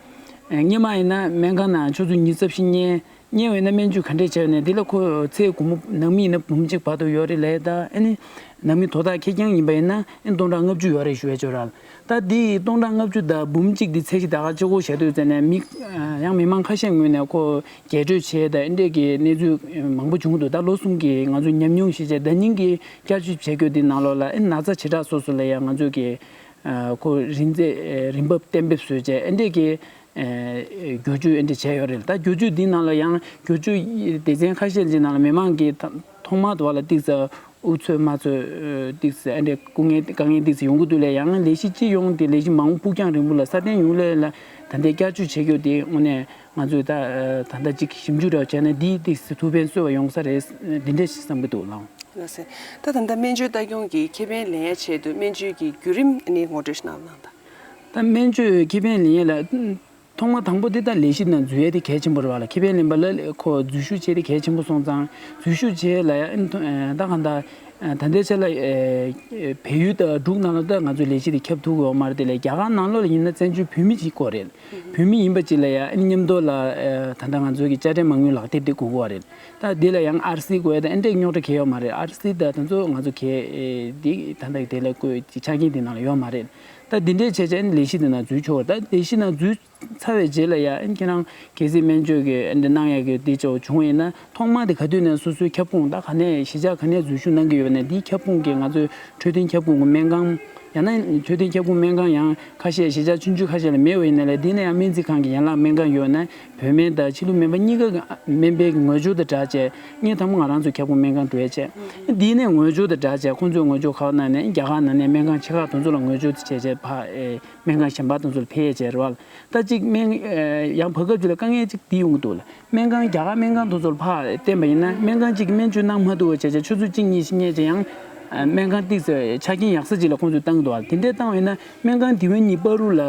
སྔོན་མ་ཡིན་ན་སྨན་ཁང་ནང་ཆུ་ཚོད་ཉི་ཤུ་རྩ་བཞི་བསྙལ། བསྙལ་བས་ན་སྨན་བཅོས་ག་འདྲས་བྱས་ནས་འདི་ལ་ཁོ་ཚེ་སྒོར་མོ་ནང་མི་ཡིན་ན་འབུམ་གཅིག་བར་དུ་ཡོད་རེད་ལས། ད་ཨ་ནི་ནང་མི་དོ་བདག་ཁེར་རྐྱང་ཡིན་པ་ཡིན་ན་ཨ་ནི་སྟོང་ཕྲག་ལྔ་བཅུ་ཡོད་རེད་ཞུ་བས་ཅོ་ར། ད་འདི་སྟོང་ཕྲག་ལྔ་བཅུ་དང་འབུམ་གཅིག་འདི་ཚད་གཞི་ད་ག་ཆེ་གོ་བཞག་དུས་ཙམ་ནས་མི་ཡང་མི་མང་ཁ་ཤས་ངོས་ནས་ཁོ་རྒྱས་སྤྲོས་བྱས་ད་ཨ་འདྲས་ཀྱི་གནས་ཚུལ་མང་པོ་བྱུང་འདུག་ད་ལོ་གསུམ་གྱི་ང་ཚོའི་ཉམས་མྱོང་ཤེས་བྱས་ཟླ་ཉིན་གྱི་བསྐྱར་བཅོས་བྱེད་དགོས་འདི་ནང་ལོགས་ལ་ཨ་ནི་ན་ཚ་བྱེ་བྲག་སོ་སོ་ལ་ཡང་ང་ཚོས་ཀྱི་ཁོ་རིན་ཚད་རིན་འབབ་གཏན་འབེབས་བཟོས་བྱས་ཨ་འདྲས་ཀྱི་བསྒྱུར་བཅོས་ཨ་འདྲས་བྱས་ཡོད་རེད། ད་བསྒྱུར་བཅོས་འདི་ནང་ལ་ཡང་བསྒྱུར་བཅོས་སྡེ་ཚན་ཁ་ཤས་ཅིག་ནང་ལ་མི་མང་གིས་ཐོག་མར་དུ་བ་ལ་ཏིག་ཙ་དབུ་ཚོད་མ་ཚོད་ཏིག་ཙ་ཨ་འདྲས་སྐུ་ངལ་དཀའ་ངལ་ཏིག་ཙ་ཡོང་གི་འདུག་ལས་ཡང་ལས་གཞི་སྤྱི་ཡོངས་དེ་ལས་གཞི་མ་འོངས་ཕུགས་རྒྱང་རིང་པོ་ལ་སྲ་བརྟན་ཡོང་སླད་ལ་ད་ལྟའི་བསྐྱར་བཅོས་བྱེད་རྒྱུ་དེ་དངོས་གནས་ང་ཚོས་ད་ད་ལྟ་ཅིག་ཞིབ་འཇུག་རེ་བྱས་ན་འདིས་ཏིག་ཙ་ཐུགས་ཕན་གསོས་པ་ཡོང་ས་རེད་འདི་འདྲས་ཞིག་བསམ་གི་འདུག་ལགས། ལགས་སེ། ད་ད་ལྟ་སྨན་བཅོས་ལྟ་སྐྱོང་གི་ཁེ་ཕན་ལེན་ཡ་ཆེད་དུ་སྨན་བཅོས་ཀྱི་བརྒྱུད་རིམ་ནི་ངོ་སྤྲོད་ཞིག་གནང་གནང་དང་། ད་སྨན་བཅོས་ཁེ་ཕན་ལེན་ཡ་ལ་ཐོག་མ་དང་པོ་དེ་ད་ལས་གཞི་ནང་འཛུལ་ཡ་དེ་གལ་ཆེན་པོ་རེད་བ་ལ། ཁེ་ཕན་ལེན་པ་ལ་ཁོ་འཛུལ་ཞུགས་བྱས་ཏེ་གལ་ཆེན་པོ་སོང་ཙང་འཛུལ་ཞུགས་བྱས་ལ་ཡ་ཨ་ནི་ད་གང་ལྟར་ད་ལྟའི་ཆ་ལ་བལ་ཡུལ་དང་འབྲུག་ནང་ལ་ད་ང་ཚོའི་ལས་གཞི་དེ་ཁྱབ་ཐུབ་ཀྱི་ཡོད་མ་རེད། དེ་ལས་རྒྱ་གར་ནང་ལོགས་ལ་ཡིན་ན་བཙན་བྱོལ་བོད་མི་གཅིག་དགོས་རེད། བོད་མི་ཡིན་པ་ཅིག་ལ་ཡང་མཉམ་དུ་ལ་ད་ལྟ་ང་ཚོའི་གི་དཔྱ་ཁྲལ་མ་དངུལ་ལག་དེབ་དེ་དགོས་ཀྱི་རེད། ད་འདི་ལ་ཡང་ཨར་སི་དགོས་ཡ་དང་ཨེ་འདྲས་རྙོག་དྲ་གང་ཡང་ཡོད་མ་རེད། ཨར་སི་དང་དེ་ཚོ་ང་ཚོ་གི་འདི་ད་ལྟ་དེ་ལ་བཀོད་ཀྱི་ཆ་རྐྱེན་དེ་ནང་ལ་ཡོད་མ་རེད། ད་འདི་འདྲས་བྱས་བྱས་ལས་གཞི་དེ་ནང་འཛུལ་ཆོག་ད་ལས་གཞི་ནང་འཛུལ་ཚར་བའི་རྗེས་ལ་ཡང་ཁྱེད་རང་གལ་སྲིད་སྨན་བཅོས་ཀྱི་ཨེ་འདྲས་གནང་ཡ་གི་འདི་ཚོ་བྱུང་བ་ཡིན་ན་ཐོག་མ་དེ་ག་དུས་ནས་སོ་སོའི་ཁྱབ་ཁོངས་ད་ག་ནས་གཞིས་ཆགས་ག་ནས་འཛུལ་ཞུགས་གནང་གི་ཡོད་པ་ནས་འདིའི་ཁྱབ་ཁོངས་ཀྱི་ང་ཚོའི་འཕྲོད་བསྟེན་ཁྱབ་ཁོངས་ཀྱི་སྨན་ཁང་། ཡང་ན་འཕྲོད་བསྟེན་ཁྱབ་ཁོངས་སྨན་ཁང་ཡང་ཁ་ཤས་གཞིས་ཆགས་ཆུང་ཆུང་ཁ་ཤས་ལ་མེད་པ་ཡིན་ན་ལས་འདི་ནས་ཡང་སྨན་རྩིས་ཁང་གི་ཡན་ལག་སྨན་ཁང་ཡོད་ན་བོད་སྨན་དང་ཕྱི་ལུགས་སྨན་པ་གཉིས་ཀ་སྨན་པའི་ངོས་སྦྱོར་དང་སྦྲགས་བྱས་ངས་ཐ་མ་ང་རང་ཚོ་ཁྱབ་ཁོངས་སྨན་ཁང་འགྲོ་ཡས་བྱས། འདི་ནས་ངོས་སྦྱོར་དང་སྦྲགས་བྱས་ཁོང་ཚོས་ངོས་སྦྱོར་ཁག་གནང་ནས་རྒྱ་གར་ནང་ནས་སྨན་ཁང་ཆེ་ཁག་དེ་ཚོ་ལ་ངོས་སྦྱོར་དེ་བྱས་བྱས་ཕ་སྨན་ཁང་གཞན་པ་དེ་ཚོ་ལ་ཕེབས་ཡས་བྱས་རེད་བ། ད་གཅིག་སྨན་ཡང་བར་སྐབས་ཅིག་ལ་དཀའ་ངལ་གཅིག་འདི་ཡོང་གི་འདུག་ལ། སྨན་ཁང་རྒྱ་གར་སྨན་ཁང་དེ་ཚོར་ཕར་བསྟན་པ་ཡིན་ན་སྨན་ཁང་གཅིག་གིས་སྨན་བཅོས་གནང་མ་ཐུབ་པ་བྱས་བྱས་ཆུ་ཚོད་གཅིག་གཉིས་ཤིག་བསྙལ་བྱས་ཡང་སྨན་ཁང་ཏིག་ཙམ་ཆ་རྐྱེན་ཡག་ས་ཅིག་ལ་ཁོང་ཚོས་བཏང་གི་འདུག་བ། དེ་འདྲས་བཏང་བ་ཡིན་ན་སྨན་ཁང་དེ་བས་གཉིས་བར་དུ་ལ་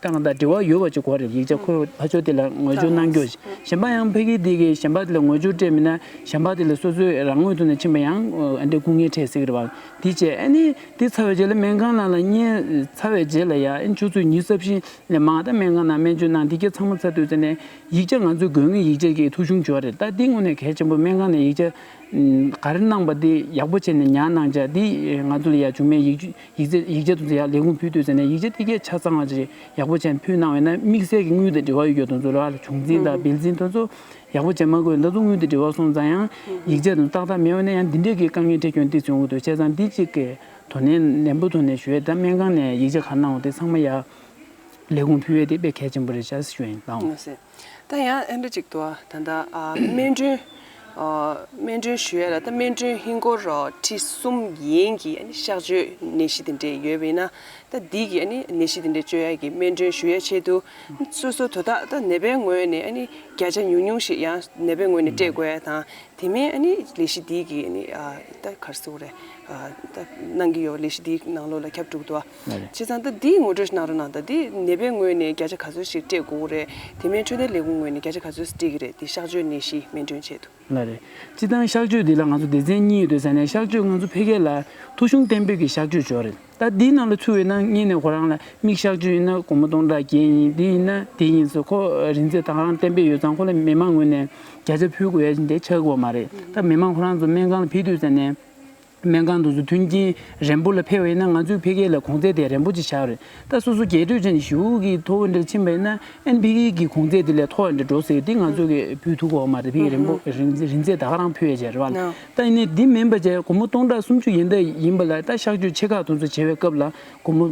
བཏང་དང་འབྲེལ་བ་ཡོད་པ་ཅིག་དགོས་རེད། ཡིག་ཆ་ཁོ་ཕར་ཕྱོགས་དེ་ལ་ངོས་སྦྱོར་གནང་རྒྱུ་གཞན་པ་ཡང་ཕ་གི་དེ་གི་གཞན་པ་དེ་ལ་ངོས་སྦྱོར་སྤྲད་མིན་ན་གཞན་པ་དེ་ལ་སོ་སོའི་རང་ངོས་ཐོག་ནས་ཕྱིན་པ་ཡང་ཨ་འདྲས་སྐུ་ངལ་འཕྲད་སྲིད་ཀྱི་རེད་བ། དེ་བྱས་ཨ་ནི་དེ་ཚར་བའི་རྗེས་ལ་སྨན་ཁང་ནང་ལ་བསྙལ་ཚར་བའི་རྗེས་ལ་ཡང་ཨ་ནི་ཆུ་ཚོད་ཉི་ཤུ་རྩ་བཞི་ལས་མང་ད་སྨན་ཁང་ནང་སྨན་བཅོས་གནང་འདི་ག་ཚང་མ་ཚར་དུས་ཙམ་ནས་ཡིག་ཆ་ང་ཚོའི་དགོས་ངེས་ཡིག་ཆ་གི་ཐོ་གཞུང་འབྱོར་རེད། ད་འདི་དངོས་གནས་གལ་ཆེན་པོ། སྨན་ཁང་ནས་ཡིག་ཆ་ག་རེ་གནང་པ་འདི་ཡག་པོ་བྱས་ནས་ཉར་གནང་བྱ་འདི་ང་ཚོ་ལ་ཡ་བྱུང་མེད་ཡིག་ཡིག་ཆ་ཡིག་ཆ་དེ་ཚོ་ཡར་ལས་ཁུངས་ཕུལ་དུས་ཙམ་ནས་ཡིག་ཆ་འདི་ག་ཆ་ཚང་བ་ཅིག་ཡག་པོ་བྱས་ནས་ཕུལ་གནང་བས་ན་དམིགས་བསལ་གྱི་དངུལ་དང་འབྲེལ་བ་ཡོད་རྒྱུ་དེ་ཚོ་ལ་བྱུང་འཛིན་དང་བིལ་འཛིན་དེ་ཚོ་ཡག་པོ་བྱས་མ་དགོས་ད་ཚོ་དངུལ་དང་འབྲེལ་བ་སོང་ཙང་ཡང་ཡིག་ཆ་དེ་ཏག་ཏག་མེད་པ་ན་ཡང་འདི་འདྲས་ཀྱི་དཀའ་ངལ་འཕྲད་སྐྱོན་འདི་བྱུང་གི་འདུག་བྱས་ཙང་འདི་གཅིག་གི་དོ་ནན་ནན་པོ་ཐོག་ནས་ཞུ་ཡས། ད་སྨན་ཁང་ནས་ཡིག་ཆ་ག་གནང་བ་དེ་ཚང་མ་ཡ་ལས་ཁུངས་ཕུལ་ཡས་དེ་དཔེ་གལ་ཆེན་པོ་རེད་ཤག་ཞུ་ཡིན་ལགས། ད་ཡང་ཨེ་འདྲ་ཅིག་འདུག་ཨ། ད་ལྟ་ཨ་སྨན་གྲོན་ཨ་སྨན་གྲོན་ཞུ་ཡས་ལ་ད་སྨན་གྲོན་ཧིན་སྒོར་ཁྲི་གསུམ་ཡན་གྱི་ཨ་ནི་གཤག་བཅོས་ནད་གཞི་དེ་འདྲས་ཡོད་པ་ཡིན་ན་ ད་འདི་གི་ཨ་ནི་ནད་གཞི་འདི་འདྲ་བཅོས་ཡ་གི་སྨན་སྒྲོན་ཞུ་ཡ་ཆེད་དུ། སོ་སོ་དོ་བདག་ད་ནད་པའི་ངོས་ནས་ཨ་ནི་བརྒྱ་ཆ་ཉུང་ཉུང་ཞིག་ཡང་ནད་པའི་ངོས་ནས་སྤྲད་དགོས་ཡ་དང་། དེ་མིན་ཨ་ནི་ལས་གཞི་འདི་གི་ཨ་ནི་ཨ་ད་ག་རེ་ཟེར་དགོས་རེད། ཨ་ད་གནང་གི་ཡོད། ལས་གཞི་འདིའི་ནང་ལོགས་ལ་ཁྱབ་འགྲོ་གི་འདུག་ཨ། ལགས་རེད། བྱས་ཙང་ད་འདི་ངོ་སྤྲོད་གནང་རོགས་གནང་། ད་འདི་ནད་པའི་ངོས་ནས་བརྒྱ་ཆ་ག་ཚོད་ཞིག་སྤྲད་དགོས་རེད། དེ་མིན་འཕྲོད་བསྟེན་ལས་ཁུངས་ངོས་ནས་བརྒྱ་ཆ་ག་ཚོད་སྤྲད་ཀྱི་རེད། འདི་གཤགས་བཅོས་ནད་གཞི་སྨན་སྒྲོན་ཆེད་དུ། ལགས་རེད། སྤྱིར་བཏང་གཤགས་བཅོས་འདི་ལ་ང་ཚོ་སྡེ་ཚན་གཉིས་ཡོད་དུས་ཙང་ནས། གཤགས་བཅོས་ང་ཚོ་ཕ་གི་ལ་ཐོ་གཞུང་གཏན་འབེབས་ཀྱི་གཤགས་བཅོས་ཅིག་ཡོད་རེད། ད་འདིའི་ནང་ལ་ཚུད་པ་ཡིན་ན་སྔོན་ནས་ཁོ་རང་ལ་མིག་གཤགས་བཅོས་ཡིན་ན་སྒོར་མོ་སྟོང་ཕྲག་བརྒྱད་ཡིན། འདི་ཡིན་ན་དེ་ཡིན་ཟེར་ཁོ་རིན་ཚད་ད་ག་རང་གཏན་འབེབས་ཡོད་ཙང་། ཁོ་ལ་མི་མང་ངོས་ནས་བརྒྱ་ཆ་ཕུལ་དགོས་ཡ་ཅིག་འདི་ཆགས་ཀྱི་ཡོད་མ་རེད། ད་མི་མང་ཁོ་རང་ཚོ་སྨན་ཁང་ལ་ཕེབས་དུས་ཙང་ནས། སྨན་ཁང་དེ་ཚོ་མཐུན་རྐྱེན་རན་པོ་ལ་ཕེབས་པ་ཡིན་ན། ང་ཚོའི་ཕ་གི་ལ་གོང་ཚད་དེ་རན་པོ་ཅིག་བཞག་རེད། ད་སོ་སོ་རྒྱས་སྤྲོས་ཅན་ཞེ་པོ་གི་མཐོ་པོ་འདྲ་ཕྱིན་པ་ཡིན་ན། ཨ་ནི་ཕ་གི་གི་གོང་ཚད་དེ་ལས་མཐོ་བ་འདྲ་འགྲོ་ཟེར། དེ་ང་ཚོ་གིས་ཕུལ་ཐུབ་ཀྱི་ཡོད་མ་རེད། ཕ་གི་རན་པོ་རིན་རིན་ཚད་ད་ག་རང་ཕུལ་ཡ་བྱས་རེད་བ། ད་ཡིན་ནའི་འདི་མིན་པ་བྱས། སྒོར་མོ་སྟོང་ཕྲག་སུམ་ཅུ་ཡན་ལྟར་ཡིན་པ་ལ། ད་གཤགས་བཅོས་ཆེ་ཁག་དེ་ཚོ་བྱེད་པའི་སྐབས་ལ་སྒོར་མོ་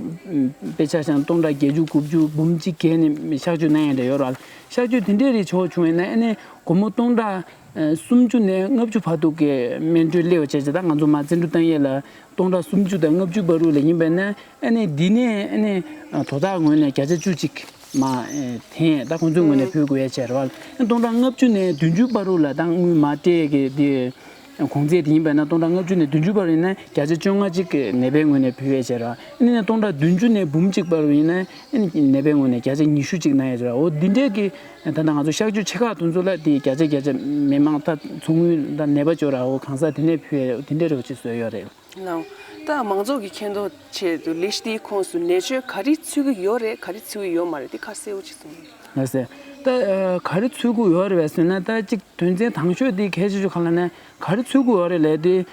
དཔེ་ཆ་བཞག་ན་སྟོང་ཕྲག་བརྒྱད་ཅུ་དགུ་བཅུ་འབུམ་གཅིག་བརྒལ་ནས་གཤགས་བཅོས་གནང་ཡ་འདྲ་ཡོད་རེད་བ། གཤགས་བཅོས་དེ་འདྲའི་རིགས་ཆེ་བ་བྱུང་བ་ཡིན་ན། ཨ་ནི་སྒོར་མོ་སྟོང་ཕྲག་ཨ་སུམ་ཅུ་ནས་ལྔ་བཅུ་བར་དུ་གི་སྨན་སྤྲོད་སླེབས་པ་བྱས་བྱས། ད་ང་ཚོ་མར་བཙན་འཕྲོག་བཏང་ཡས་ལ་སྟོང་ཕྲག་སུམ་ཅུ་དང་ལྔ་བཅུ་བར་དུ་ལ་ཡིན་པ་ན། ཨ་ནི་འདི་ནས་ཨ་ནི་ཨ་དོ་བདག་ངོས་ནས་བརྒྱ་ཆ་བཅུ་གཅིག་མར་ཨ་འཐེན། ད་ཁོང་ཚོའི་ངོས་ནས་ཕུལ་དགོས་ཡས་བྱས་རེད་བ། ཨ་སྟོང་ཕྲག་ལྔ་བཅུ་ནས་བདུན་ཅུ་བར་དུ་ལ་ད་དངུལ་མར་སྤྲད་ཡས་ཀྱི་དེ་གོང་ཚད་དེ་ཡིན་པ་ན། སྟོང་ཕྲག་ལྔ་བཅུ་ནས་བདུན་ཅུ་བར་ཡིན་ན་བརྒྱ་ཆ་བཅོ་ལྔ་གཅིག་ནད་པའི་ངོས་ནས་ཕུལ་ཡས་བྱས་རེད་བ། ཨ་ནི་སྟོང་ཕྲག་བདུན་ཅུ་ནས་འབུམ་གཅིག་བར་དུ་ཡིན་ན། ཨ་ནི་ནད་པའི་ངོས་ནས་བརྒྱ་ཆ་ཉི་ཤུ་གཅིག་གནང་ཡས་རེད་བ། འོ་འདི་འདྲའི་གི་ད་ལྟ་ང་ཚོ་གཤགས་བཅོས་ཆེ་ཁག་དེ་ཚོ་ལ་དེ་བརྒྱ་ཆ་བརྒྱ་ཆ་མི་མང་ད་ཚོགས་དངུལ་དང་ནད་པ་ཅོག་ར་འོ་གང་ཟག་དེ་ནས་ཕུལ་ཡས་དེ་འདྲའི་རོགས་ཅིག་བཟོས་ཡོད་རེད། ལགས། ད་མང་ཚོགས་ཀྱི་མཁྱེན་རྟོགས་ཆེད་དུ་ལས་གཞི་དེའི་ཁོངས་སུ་ནད་བཅོས་ག་རེ་ཚུད་ཀྱི་ཡོད་རེད། ག་རེ་ཚུད་ཀྱི་ཡོད་མ་རེད། དེ་ཁ་གསལ་པོ་ཅིག་གསུང་རོགས། ལགས་སེ། ད་ཨ་ག་རེ་ཚུད་ཀྱི་ཡོད་རེད་བས་ཟེར་ན། ད་གཅིག་དོན་ཚན་དང་ཤོས་དེ་གལ་ཆེ་ཤོས་གང་ལབ་ན། ག་རེ་ཚུད་ཀྱི་ཡོད་རེད་ལབ་དུས།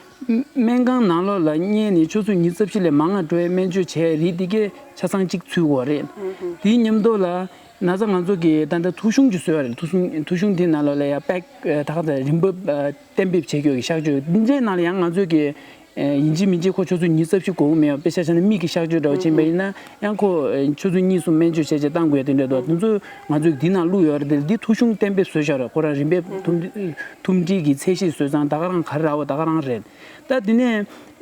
སྨན་ཁང་ནང་ལོགས་ལ་བསྙལ་ནས་ཆུ་ཚོད་ཉི་ཤུ་རྩ་བཞི་ལས་མང་བ་འགྲོ་བའི་སྨན་བཅོས་བྱས་ཡས་རིགས་དེ་གས་ཆ་ཚང་གཅིག་ཚུད་ཀྱི་ཡོད་རེད། དེའི་མཉམ་དུ་ལ་ན་ཚ་ང་ཚོ་གི་ད་ལྟ་ཐོ་གཞུང་ཅིག་བཟོས་པ་རེད། ཐོ་གཞུང་ཐོ་གཞུང་དེའི་ནང་ལོགས་ལ་ཡ་པེག་ཨ་ད་ག་ད་རིན་འབབ་ཨ་གཏན་འབེབས་བྱེད་རྒྱུ་གི་གཤགས་བཅོས་འདི་འདྲའི་ནང་ལ་ཡང་ང་ཚོ་གི་ཨ་ཡིན་གཅིག་མིན་གཅིག་ཁོ་ཆུ་ཚོད་ཉི་ཤུ་རྩ་བཞི་དགོས་ཀྱི་མེད་པ། དཔེ་ཆ་བཞག་ན་མིག་གི་གཤགས་བཅོས་འདྲ་བོ་ཕྱིན་པ་ཡིན་ན་ཡང་ཁོ་ཨ་ཆུ་ཚོད་གཉིས་གསུམ་སྨན་བཅོས་བྱས་བྱས་བཏང་དགོས་ཡ་དེ་འདྲ་འདུག་དེ་ཚོ་ང་ཚོས་འདི་ནང་བླུགས་ཡོད་རེད་དེ། འདི་ཐོ་གཞུང་གཏན་འབེབས་བཟོས་བཞག་རེད། ཁོ་རང་རིན་འབབ་ཐུམ་ཐུམ་སྒྲིལ་གྱི་ཚད་གཞི་བཟོས་ཙང་ད་ག་རང་ག་རེ་རག་པ་ད་ག་རང་རེད། ད་དེ་ནས་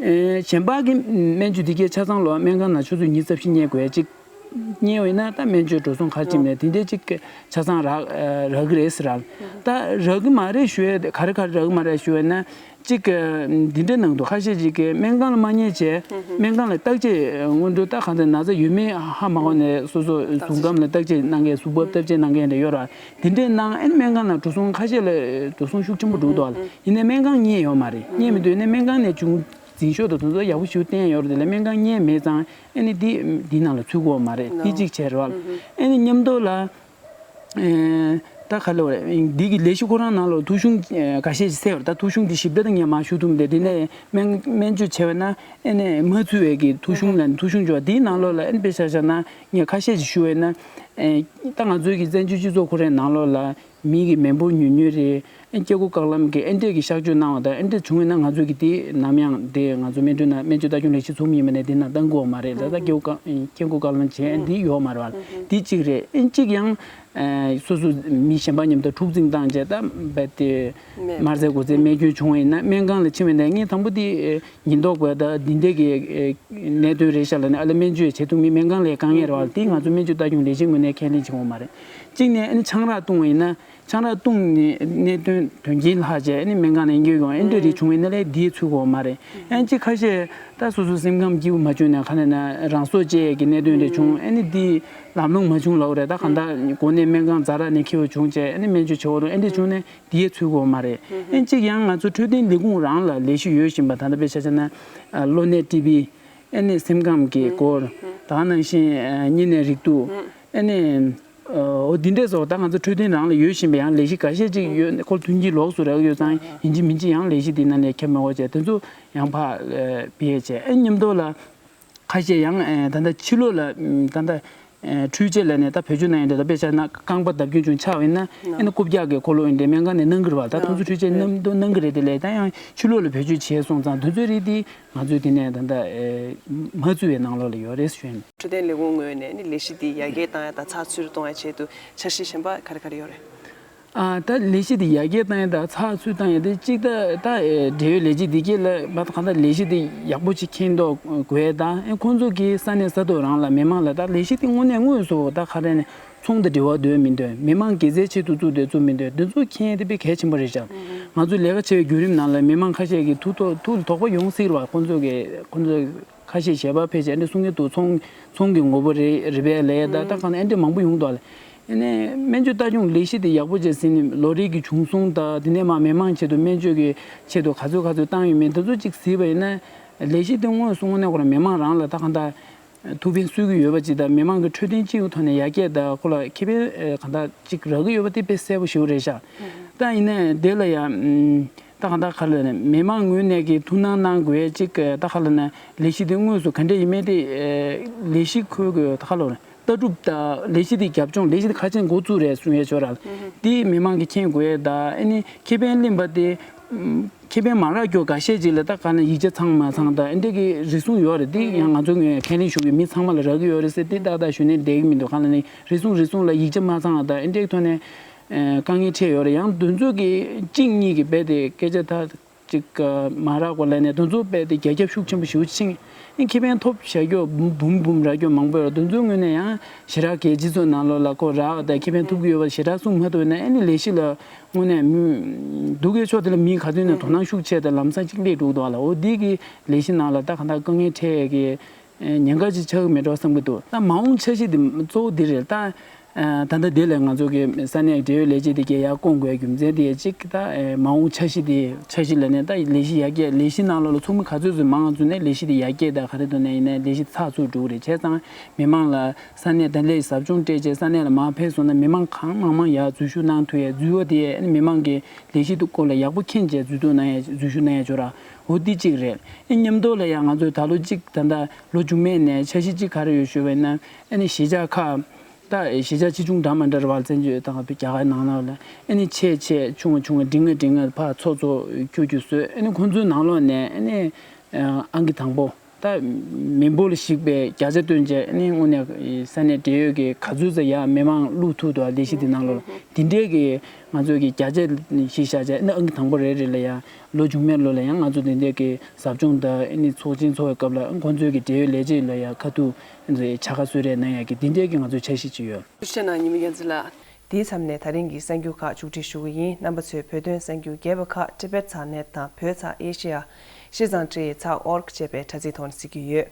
ཨེ་གཞན་པ་གི་སྨན་བཅོས་དེ་གའི་ཆ་ཚང་ལོ་སྨན་ཁང་ནང་ཆུ་ཚོད་ཉི་ཤུ་རྩ་བཞི་བསྙལ་དགོས་ཡ་གཅིག་བསྙལ་བ་ཡིན་ན་ད་སྨན་བཅོས་འགྲོ་སོང་ག་རེ་ཅིག་མེད། དེ་འདྲའི་གཅིག་ཆ་ཚང་རག་ཨ་རག་གི་རེད་ཟེར་ར། ད་རག་གི་མ་རེད་ཞུ་ཡ་ག་རེ་ག་རེ་རག་གི་མ་རེད་ཞུ་བ་ཡིན་ན། གཅིག་གི་འདི་འདྲ་གནང་འདུག་ཁ་ཤས་ཅིག་གིས་སྨན་ཁང་ལ་མ་བསྙལ་བྱས། སྨན་ཁང་ལ་བརྟག་དཔྱད་སྔོན་འགྲོ་ད་གང་ལྟར་ན་ཚ་ཡོད་མེད་ཧ་མ་གོ་ནས་སོ་སོ་གཟུགས་ཁམས་ལ་བརྟག་དཔྱད་གནང་མཁན། གཟུགས་པོ་བརྟག་དཔྱད་གནང་མཁན་འདྲ་ཡོད་ར། དེ་འདྲས་གནང་ཨ་ནི་སྨན་ཁང་ལ་འགྲོ་སོང་ཁ་ཤས་ལ་འགྲོ་སོང་ཤུགས་ཆེན་པོ་འགྲོ་འདུག་ཨ། ཡིན་ནའི་སྨན་ཁང་བསྙལ་ཡོད་མ་རེད། བསྙལ་མི་འདུག་ཡིན་ནའི་སྨན་ཁང་ནས་བྱུང་འཛིན་ཤོག་དང་དེ་ཚོ་ཡག་པོ་ཞིག་བསྟན་ཡོད་རེད་དེ་ལས་སྨན་ཁང་བསྙལ་མེད་ཙང་ཨ་ནི་འདི་འདི་ནང་ལ་ཚུད་ཀྱི་ཡོད་མ་རེད། འདི་གཅིག་བྱས་རེད་བ། ཨ་ནི་མཉམ་དུ་ལ། ཨེ། ད་ག་ལ་བ་རེད། འདི་གི་ལས་གཞི་ཁོ་རང་ནང་ལ་ཐོ་གཞུང་ཨེ་འགའ་ཤས་ཤིག་གསལ་བ་རེད། ད་ཐོ་གཞུང་འདི་ཞིབ་ཕྲ་ད་ངས་མར་ཞུ་ཐུབ་མི་འདུག་དེ་ནས་སྨན་སྨན་བཅོས་བྱས་པ་ན་ཨ་ནི་མ་ཚུད་པའི་གི་ཐོ་གཞུང་ལ་ཐོ་གཞུང་འབྱོར་བ་འདིའི་ནང་ལོགས་ལ་ཨ་ནི་དཔེ་ཆ་བཞག་ན་ངས་ཁ་ཤས་ཤིག་ཞུ་བས་ན། ཨེ། ད་ང་ཚོའི་གི་བཙན་བྱོལ་སྤྱི་ཚོགས་ཁོ་རའི་ནང་ལོགས་ལ་མི་གི་མེ་འབོར་ཉུང་ཉུང་རེད། ཨེ། སྐྱེ་སྒོ་བཀག་ལམ་གི་ཨེ་འདྲས་ཀྱི་གཤག་བཅོས་གནང་བ་དང་ཨེ་འདྲས་བྱུང་བས་ན་ང་ཚོ་གི་དེ་ནམ་ཡང་དེ་ང་ཚོ་སྨན་ཁྲོད་ནང་སྨན་བཅོས་ལྟ་སྐྱོང་ལས་གཞི་ཚུགས་མི་ཡིན་པ་ནས་དེ་ནང་བཏང་དགོས་པ་མ་རེད། ད་ལྟ་སྐྱེ་སྒོ་བཀག་སྐྱེ་སྒོ་བཀག་ལམ་བྱས་ཨེ་འདི་ཡོད་མ་རེད་བ། དེ་གཅིག་རེད། ཨེ་གཅིག་ཡང་ཨེ་སོ་སོ་མི་གཞན་པ་མཉམ་དུ་འཁྲུག་འཛིང་བཏང་བྱས་ད་རྦད་དེ་མ་རྩ་དགུ་རྩ་རྨས་སྐྱོན་བྱུང་བ་ཡིན་ན་སྨན་ཁང་ལ་ཕྱིན་བ་ཡིན་ན་ངས་དང་པོ་དེ་ཨེ་ཉེན་རྟོག་པས་ད་འདི་འདྲས་ཀྱི་ཨེ་གནད་དོན་རེད་ཤག་ལབ་ནས་ཨ་ལ་སྨན་བཅོས་བྱེད་ཐུབ་མིན་སྨན་ཁང་ལ་དཀའ་ངལ་རེད་བ། དེ་ང་ཚོ་སྨན་བཅོས་ལྟ་སྐྱོང་ལས་གཞིའི་ངོས་ནས་ཁས་ལེན་བྱེད་དགོས་མ་རེད། གཅིག་ནས་ཨ་ནི་ཆང་རག་བཏུང་བ་ཡིན་ན། ཆང་རག་བཏུང་ནས་གནད་དོན་དོན་རྐྱེན་ལྷག་བྱས་ཨ་ནི་སྨན་ཁང་ནས་ཡིན་རྒྱུ་ཡོང་ཨེ་འདྲ་རིགས་བྱུང་བའི་ནང་ལས་འདིའི་ཚུད་དགོས་མ་རེད། ཨན་ཅི་ཁ་ཤས་ད་སོ་སོ་སེམས་ཁམས་སྐྱིད་པོ་མ་བྱུང་ནས་ག་ནས་ན་རང་སྲོག་བཅད་ཀྱི་གནད་དོན་རེ་བྱུང་ཨ་ནི་འདི་ལམ་ལྷོང་མ་བྱུང་ལབ་རེད། ད་གང་ལྟར་གོ་གནས་སྨན་ཁང་ཛ་དྲག་ནས་འཁྱེར་བ་བྱུང་བྱས་ཨ་ནི་སྨན་བཅོས་བྱེད་དགོས་རུང་ཨེ་འདྲ་བྱུང་ནས་འདིའི་ཚུད་དགོས་མ་རེད། ཨན་ཅི་ཡང་ང་ཚོ་འཕྲོད་བསྟེན་ལས་ཁུངས་རང་ལ་ལས་གཞི་ཡོད་བཞིན་པ་ད་ལྟ་དཔེ་ཆ་བཞག་ན་གློ་ནད་ཀྲི་བི་ཨ་ནི་སེམས་ཁམས་ཀྱི་སྐོར་ད་ག་ནང་བཞིན་གཉན་ནད་རེག་དུག་ཨ་ནི། འོ་འདི་འདྲས་སོགས་ད་ང་ཚོ་འཕྲོད་བསྟེན་རང་ལ་ཡོད་བཞིན་པའི་ཡང་ལས་གཞི་འགའ་ཤས་ཅིག་ཡོད་ཁོ་མཐུན་རྐྱེན་ལོགས་སུ་རག་ཡོད་ཙང་ཡིན་གཅིག་མིན་གཅིག་ཡང་ལས་གཞི་འདི་ནང་ནས་ཁྱབ་མ་དགོས་བྱས་དེ་ཚོ་ཡང་ཕར་སྤེལ་བྱས་ཨེ་མཉམ་དུ་ལ་ཁ་ཤས་ཡང་ཨེ་ད་ལྟ་ཕྱི་ལོགས་ལ་ད་ལྟ་འཕྲུལ་ཆས་ལ་ནས་ད་བེད་སྤྱོད་གནང་ཡོད་འདྲ་ད་དཔེ་ཆ་ན་རྐང་པ་བརྡབ་སྐྱོན་བྱུང་ཆགས་པ་ཡིན་ན་ཨེ་ན་རྐུབ་བཀྱག་གི་འཁོར་ལོ་ཡིན་འདྲ་སྨན་ཁང་ནས་གནང་གི་རེད་བ། ད་དེ་ཚོ་འཕྲུལ་ཆས་གནང་གནང་གི་རེད་དེ་ལས་ད་ཡང་ཕྱི་ལོགས་ལ་བེད་སྤྱོད་བྱས་སོང་ཙང་དེ་ཚོའི་རིགས་དེ། ང་ཚོས་དེ་ནས་ད་ལྟ་ཨེ་མ་བཙུགས་པའི་ནང་ལོགས་ལ་ཡོད་རེད་ཞུ་ཡིན། འཕྲོད་བསྟེན་ལས་ཁུངས་ངོས་ནས་ནི་ལས་གཞི་འདི་ཡར་རྒྱས་བཏང་ཡ་དང་ཚགས་ཚུད་གཏོང་ཡ་ཆེད་དུ་འཆར་གཞི་གཞན་པ་ག་རེ་ག་རེ་ཡོད་རེད། ཨ་ད་ལས་གཞི་དེ་ཡར་རྒྱས་བཏང་ཡ་དང་ཚགས་ཚུད་བཏང་ཡ་དེ་གཅིག་ད་ད་ཨེ་འབྲེལ་ཡོད་ལས་བྱེད་དེ་གས་ལ་མ་གང་ལྟར་ལས་གཞི་དེ་ཡག་པོ་ཅིག་མཁྱེན་རྟོགས་དགོས་ཡ་དང་ཨེ་ཁོང་ཚོ་གིས་ས་གནས་ས་ཐོག་རང་ལ་མི་མང་ལ་ད་ལས་གཞི་དེ་དངོས་གནས་དངོས་སུ་ད་ག་རེ་ནས་ཚོང་དང་འབྲེལ་བ་འདོད་མི་འདོད་མི་མང་དགེ་རྩའི་ཆེད་དུ་བཙུགས་དེ་བཙུགས་མི་འདོད་འདི་ཚོ་མཁྱེན་ཡ་དེ་དཔེ་གལ་ཆེན་པོ་རེད་ཤག་ང་ཚོ་ལས་ཀ་བྱེད་པའི་བརྒྱུད་རིམ་ནང་ལ་མི་མང་ཁ་ཤས་ཀྱིས་ཐུགས་ཐོག་ཐུགས་ལ་དོགས་པ་ཡོང་སྲིད་རེད་བ། ཁོང་ཚོ་གིས་ཁོང་ཚོ་ཁ་ཤས་ཞལ་པར་ཕེབས་བྱས་ཨ་ནི་གསུང་གི་འདུག་ཚོང་ཚོང་གི་ངོ་བོ་རེད་རེད་པས་ལས་ད་ད་གང་ཨ་འདྲས་མང་པོ་ཡོང་འདུག་ལ། ཨ་ནི་སྨན་བཅོས་ལྟ་སྐྱོང་ལས་གཞི་དེ་ཡག་པོ་བྱས་ཟིན་ནས་ལོ་རེ་གི་བྱུང་སོང་དང་དེ་ནས་མ་མི་མང་ཆེད་དུ་སྨན་བཅོས་ཀྱི་ཆེད་དུ་ག་ཚོད་ག་ཚོད་བཏང་ཡོད་མེད་དེ་ཚོ་གཅིག་གཟིགས་པ་ཡིན་ན་ལས་གཞི་དེ་དངོས་སུ་དངོས་གནས་ཁོ་རང་མི་མང་རང་ལ་ད་གང་ལྟར་ཐུགས་ཕན་གསོས་ཀྱི་ཡོད་པ་ཅིག་དང་མི་མང་གི་འཕྲོད་བསྟེན་སྤྱི་ཡོངས་ཐོག་ནས་ཡར་རྒྱས་དང་ཁོ་ལ་ཁེ་ཕན་གང་ལྟར་གཅིག་རག་གི་ཡོད་པ་དེ་དཔེ་གསལ་པོ་ཞེ་པོ་རེད་ཤག་ད་ཡིན་ནའི་དེ་ལ་ཡང་ད་གང་ལྟར་ག་ལ་ནས་མི་མང་ངོས་ནས་ཀྱི་ཐུགས་སྣང་གནང་དགོས་ཅིག་ད་ག་ལ་ནས་ལས་གཞི་དེ་དངོས་སུ་ག་འདྲ་ཡིན་མིན་དེ་ལས་གཞི་ཁུལ་གྱི་ད་ག་ལ་ལྟ་གྲུབ་དང་ལས་གཞི་དེ་རྒྱབ་ལྗོངས་ལས་གཞི་དེ་ཁ་ཆེམས་འགོ་བཙུགས་རེད་གསུང་ཡས་ཆོག་ར། དེ་མི་མང་གིས་མཁྱེན་དགོས་ཡས་ད་ཨ་ནི་ཁེ་ཕན་ལེན་པ་དེ་ཁེ་ཕན་མ་རག་རྒྱུ་འགའ་ཤས་ཅིག་ལ་ད་ག་ནས་ཡིག་ཆ་ཚང་མ་ཚང་ད་ཨ་འདྲས་ཀྱི་རེ་ཟུང་ཡོད་རེད། དེ་ཡང་ང་ཚོ་ངས་ཁས་ལེན་ཞུ་གི་མི་ཚང་མ་ལ་རག་གི་ཡོད་རེད་ཟེར་དེ་ཏག་ཏག་ཞུ་ནས་བསྡད་གི་མི་འདུག་གང་ལ་ནི་རེ་ཟུང་རེ་ཟུང་ལ་ཡིག་ཆ་མ་ཚང་ད་ཨ་འདྲས་ཐོག་ནས་དཀའ་ངལ་འཕྲད་ཡོད་རེད། ཡང་དེ་ཚོ་གི་གཅིག་གཉིས་ཀྱི་རྦད་དེ་སྐད་ཆ་ད། ཅིག་མ་རག་པ་ལ་ནས་དེ་ཚོ་རྦད་དེ་རྒྱ་ཁྱབ་ཤུགས་ཆེན་པོ་ཞེ་པོ་ཕྱིན། ཨ་ཁེ་ཕན་ཐོབ་བཞག་རྒྱུ་འབུམ་འབུམ་རག་རྒྱུ་མང་པོ་ཡོད་རེད། དེ་ཚོའི་ངོས་ནས་ཡང་ཞེ་དྲག་གི་སྤྱི་ཚོགས་ནང་ལོགས་ལ་ཁོ་རག་ད་ཁེ་ཕན་ཐོབ་ཀྱི་ཡོད་པ་ཞེ་དྲག་གསུང་མ་ཐུབ་ན་ཨ་ནི་ལས་གཞི་ལ་དངོས་གནས་མི་སྡུག་གི་ཕྱོགས་དེ་ལ་མི་ག་ཚོད་ནས་དོ་སྣང་ཤུགས་ཆེ་དང་ལམ་སང་ཅིག་སླེབས་འགྲོ་གི་འདུག་ཨ་ལ། འོ་འདི་གི་ལས་གཞི་ནང་ལ་ད་གང་ལྟར་དཀའ་ངལ་འཕྲད་ཀྱི་ཉེན་ཁ་ཅིག་ཆགས་ཀྱི་མེད་འགྲོ་བསམ་གྱི་འདུག་ད་མ་འོངས་འཆར་གཞི་དེ་གཙོ་བོ་འདི་རེད་ད། ད་ལྟ་དེ་ལས་ང་ཚོ་གི་ས་གནས་འབྲེལ་ཡོད་ལས་བྱེད་དེ་གའི་ཡར་བསྐོང་དགོས་རྒྱུ་མཚན་དེ་གཅིག་ད་མ་འོངས་འཆར་གཞི་དེ་འཆར་གཞི་ལ་ནས་ད་ལས་གཞི་ཡར་རྒྱས་ལས་གཞི་ནང་ལོགས་ལ་ཚོགས་མི་ག་ཚོད་ཚོད་མང་ཙམ་ནས་ལས་གཞི་དེ་ཡར་རྒྱས་དང་ག་རེ་འདུག་ནས་ཡིན་ནའི་ལས་གཞི་ཚགས་ཚུད་འགྲོ་གི་རེད། བྱས་ཙང་མི་མང་ལ་ས་གནས་ད་ལས་ཟབ་སྦྱོང་སྤྲད་རྗེས་ས་གནས་ལ་མར་ཕེབས་སོང་ན་མི་མང་གང་མང་མང་ཡར་འཛུལ་ཞུགས་གནང་ཐུབ་ཡས་འཛུལ་བ་དེ་ཡས་མི་མང་གི་ལས་གཞི་དེ་སྐོར་ལ་ཡག་པོ་མཁྱེན་རྗེས་འཛུལ་གཏུག་གནང་ཡས་འཛུལ་ཞུགས་གནང་ཡས་ཅོ་ར་འོ་འདི་གཅིག་རེད། མཉམ་དུ་ལ་ཡང་ང་ཚོས་ད་ལོ་གཅིག་ད་ལྟ་ལོ་མཇུག་མེད་ནས་འཆར་གཞི་གཅིག་ག་རེ་ཡོད་ཞུས་པ་ཡིན་ན་ཨ་ནི་གཞིས་ཆགས་ཁག་ད་གཞིས་ཆགས་ཆེ་ཆུང་འདྲ་མ་འདྲ་རེད་བ། བཙན་བྱོལ་དང་རྒྱ་གར་ནང་ལོགས་ལ་ཨ་ནི་ཆེ་ཆེ་ཆུང་ཆུང་འབྲིང་ངེ་འབྲིང་ངེ་ཕར་ཚོ་ཚོ་ཁྱུ་ཁྱུ་བཟོས་ཨ་ནི་ཁོང་ཚོའི་ནང་ལོགས་ནས་ཨ་ནི་ཨང་ཀི་དང་པོ་ད་མི་འབོར་ལ་གཞིགས་པའི་བརྒྱ་ཆ་བཏོན་བྱས་ཨ་ནི་དངོས་གནས་ས་གནས་འབྲེལ་ཡོད་ཀྱི་ག་ཚོད་ཙམ་ཡར་མི་མང་བླུག་ཐུབ་འདུག་ལས་གཞི་འདི་ནང་ལོགས་ལ་འདི་འདྲའི་གི་ང་ཚོས་ཀྱི་བརྒྱ་ཆ་གཞི་བཞག་བྱས་ཨ་ནི་ཨང་ཀི་དང་པོ་རེ་རེ་ལ་ཡང་ལོ་མཇུག་མའི་ལོ་ལ་ཡང་ང་ཚོ་འདི་འདྲའི་གི་ཟབ་སྦྱོང་དང་ཨ་ནི་ཚོགས་ཆེན་འཚོགས་པའི་སྐབས་ལ་ཁོང་ཚོའི་གི་འབྲེལ་ཡོད་ལས་བྱེད་ལ་ཡང་ཁ་ཐུག་བྱ་དགའ་གསོལ་རས་གནང་ཡག་གི་འདི་འདྲའི་གི་ང་ཚོའི་འཆར་གཞི་ཅིག་ཡོད། ཐུགས་རྗེ་གནང་ཉི་མ་རྒྱལ་མཚན་ལགས། འདིའི་མཚམས་ནས་ད་རིང་གི་གསར་འགྱུར་ཁག་མཇུག་སྒྲིལ་ཞུ་གི་ཡིན། རྣམ་པ་ཚོས་བོད་དོན་གསར་འགྱུར་རྒྱས་པ་ཁག་ཊི་བེཊ་ཚག་ནེཊ་དང་བོད་ཚག་ཨེ་ཤེ་ཡ། ཤིས་ཙང་ཀྲི་ཡི་ཚག་ཨོར་ཀ་ཅེས་པའི་དྲ་ཚིགས་ཐོག་ནས་གཟིགས་ཀྱི་ཡོད།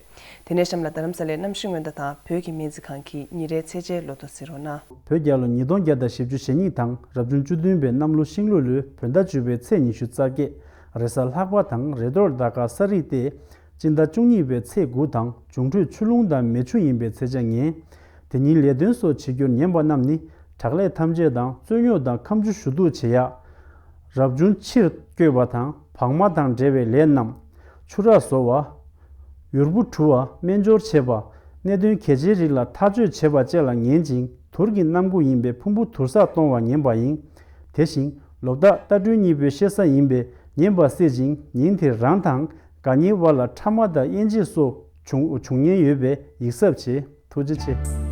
དེ་ནས་གཤམ་ལ་རྡ་རམ་ས་ལའི་གནམ་གཤིས་སྔོན་བརྡ་དང་བོད་ཀྱི་སྨན་རྩིས་ཁང་གི་ཉིན་རེའི་ཚེས་བཅད་ལོ་ཐོ་གཟིགས་རོགས་གནང་། བོད་རྒྱལ་ལོ་ཉིས་སྟོང་བརྒྱ་དང་བཞི་བཅུ་ཞེ་གཉིས་དང་རབ་བྱུང་བཅུ་བདུན་པའི་གནམ་ལོ་ཤིང་ལུག་ལོའི་བོད་ཟླ་བཅུ་པའི་ཚེས་ཉི་ཤུ་རྩ་བརྒྱད། རེས་གཟའ་ལྷག་པ་དང་རེས་གཏོར་ཟླ་སྐར་ས་རིགས་ཏེ། སྤྱི་ཟླ་བཅུ་གཉིས་པའི་ཚེས་དགུ་དང་འབྱུང་འཕྲོད་ཆུ་རླུང་དང་མེ་ཆུ་ཡིན་པའི་ཚེས་ཆ་ངན། དེ་ཉིན་ལས་དོན་སོགས་བྱེད་རྒྱུར་ཉན་པ་རྣམས་ནི་དྲག་ལས་ཐམས་ཅད་དང་རྩོད་རྙོག་དང་ཁ་མཆུ་ཞུ་གཏུག་བྱེད་ཡག། རབ་བྱུང་ཕྱིར་བསྐྱོད་པ་དང་བག་མ་དང་འབྲེལ་བའི་ལས་རྣམས། ཆུ་རགས་བཟོ་བ། ཡུར་བུ་འཁྲུ་བ། སྨན་སྦྱོར་བྱེད་པ། གནད་དོན་གལ་ཆེའི་རིགས་ལ་ཐག་གཅོད་བྱེད་པ་བཅས་ལ་ངན་ཅིང་དུར་གྱི་གནམ་སྒོ་ཡིན་པས་ཕུང་པོ་དུར་ས་གཏོང་བ་ངན་པ་ཡིན། དེ་བཞིན་ལོ་རྟགས་རྟ་སྦྲུལ་གཉིས་པོའི་ཤེ་ས་ཡིན་པས་ངན་པ་སྲིད་ཅིང་ཉིན་དེ་རང་དང་དགའ་ཉེའི་བར་ལ་ཕྲ་མ་དང་དབྱེ་འབྱེད་སོགས་འབྱུང་འབྱུང་ཉེན་ཡོད་པས་ཡིག་གཟབ་བྱེད། ཐུགས་རྗེ་ཆེ།